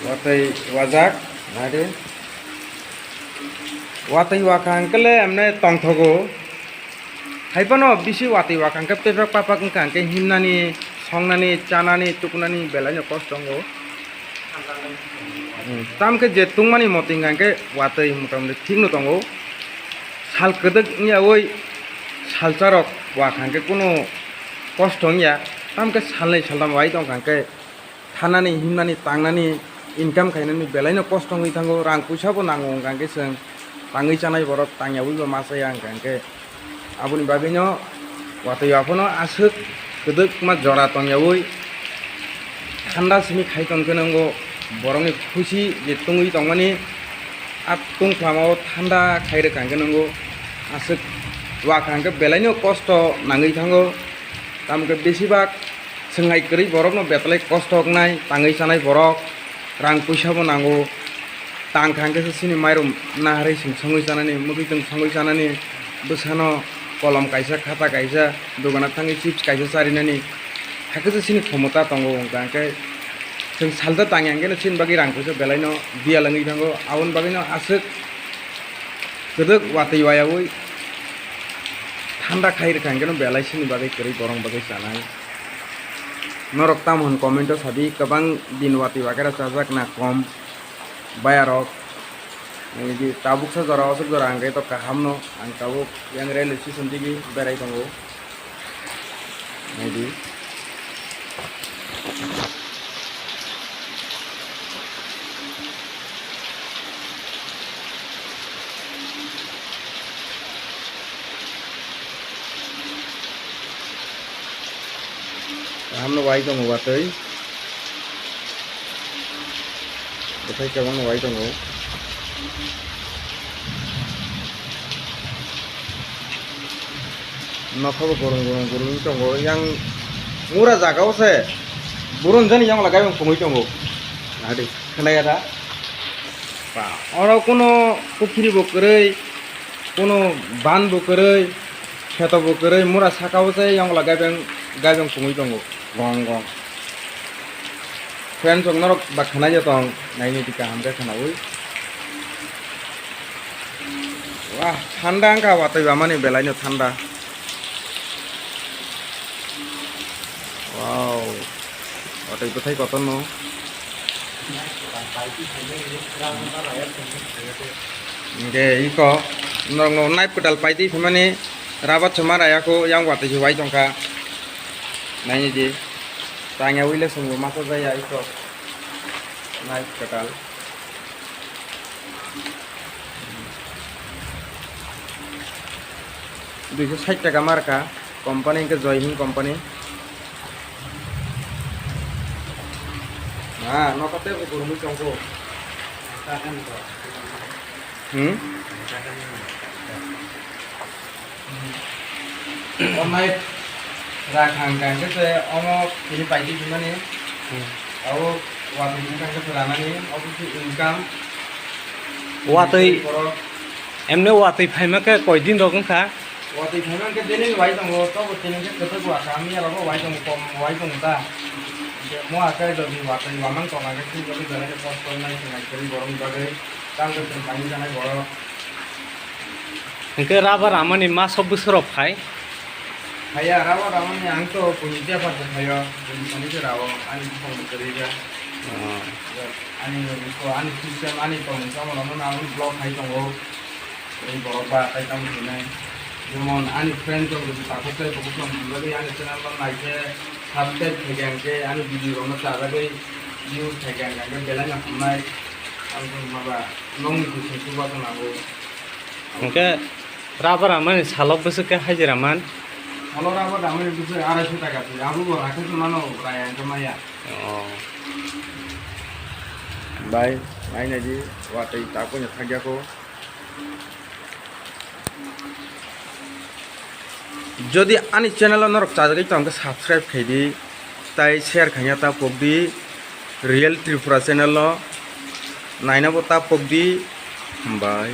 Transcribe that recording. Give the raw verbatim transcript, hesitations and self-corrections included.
Watwi wajak, naidi. Watwi wakha hwnkhe le emne tongthogo. Haiphano bisi watwi wakha hwnkhe pepak papak wngkha hwnkhe himnani, songnani, chanani, tukunani belaino kosto wngo. Hmm, tamkhe je tungmani motwi wngkha hwnkhe watwi motamuti thikno tongo. Sal kwdwk wngyawi salsarok wakha hwnkhe kunu kosto wngya. Tamkhe salnwi saltham wai tongkha hwnkhe thanani, himnani, tangnani, income khainani belaino kosto wngwi thango, rang puisa bo nango wngkha hwnkhe chwng tangwi chanai borok, tangyawi bo ma chaya wngkha hwnkhe. Aboni bagwino watwi aphano aswk kwdwkma jora tongyawi thanda simi khai tongkhe nwngo, borokni khusi je tungwi tongmani a tungphlamao thanda khai rwkha hwnkhe nwngo, aswk wakha hwnkhe belaino kosto nangwi thango, tamokhe besibak Chwng hai kwrwi borokno betlai kosto wngnai, tangwi chanai borok, rang puisa bo nango. Tang kha hwnkhe se chini mairum naharwi chwng songwi chanani, mwkhwtwng songwi chanani, bwsano kolom kaisa, khata kaisa, dogano thangwi chips kaisa charinani, hakhe se chini khomota tongo. Hwnkha hwnkhe chwng salsa tangya hwnkhe chini bagwi rang puisa belaino biyal wngwi thango. Aboni bagwino aswk kwdwk watwi wayaui thanda khai rwkha hwnkhe belai chini bagwi kwrwi borok bagwi chanai. Norok tamo hwn comment o sadi, kwbang din watwi wakera chajak na kom bayarok. Nini di tabuk sa jora, osuk jora hwnkhe to kaham no, ang tabuk yang railway station digi berai tongo. Nini di. Kaham no wai tongo watwi. Bwthai kwbang no wai tongo. Nokha bo gurung gurung gurung tongo. Yang mura jaga o se burun jani yang lagai tongwi tongo. Nadi khnaya da. Ba, oro kuno pukhri bo kwrwi, kuno ban bo kwrwi, kheto bo kwrwi, mura saka o se yongla gaibeng, gaibeng tongwi tongo, gong gong. Friends rok norok ba khwnai tong, naini di kaham khe khwnaui. Wah, thanda wngkha watwi bamani belaino thanda. Wow. Watwi bwthai kotorno. Hingke iko norokno nai kwtal paitwi phaimani rabat se ma rayakho, yang watwi se wai tongkha. Naini di. Tangya wile songbo masa jaya iko. Nai kwtal. Duiso sait taka marka, company hingke Joy Hind company. Ah, nokote bo gurumoi tongkho. Hmm? O mai rakhang kang khe se omo tini paidi himani. Hmm. Abo watwi himkang khe se ranani, obo se income. Watwi, borok. Emne watwi phaima khe koi din rok wngkha? Watwi phaima khe daily wai tongo, tobo tini khe kwthwk wa kha, miya rogo wai tongo, kom wai tongo ta. Mo akai jodi watwi wamang tong khe, tini jodi belai khe kosto nai, tini borok ni bagwi, tang khe tini paini janai borok. Hingke rubber ramani maso bwswrok phai? Phaiya, rubber ramani ang to kuni tephar se phaio, kuni sani se rao, ani bupang bo kwrwi kha. Oh. Ani, ani system, ani tongmung samung rok no ang block khai tongo. Tei borok ba tai tamo hinai. Jemon ani friend rok bo takhuk tei bukhuk no mung bagwi ani channel no nai khe subscribe khai khe ang khe ani video rok no chajagwi views khai khe ang khe belai no hamnai. Ang maba nongni kuching chubachu nango. Hingke rubber ramani salok bwswk khe hajira man? Salo rubber ramani bwswk arai so taka se, abo bo rakhe se mano, raya hingke maya. Oh. Bai, nai nai di, watwi ta poino thakya kho. Jodi ani channel o norok chajagwi tong khe subscribe khai di, tai share khaina ta pok di, Real Tripura channel o naina bo ta pok di, bai.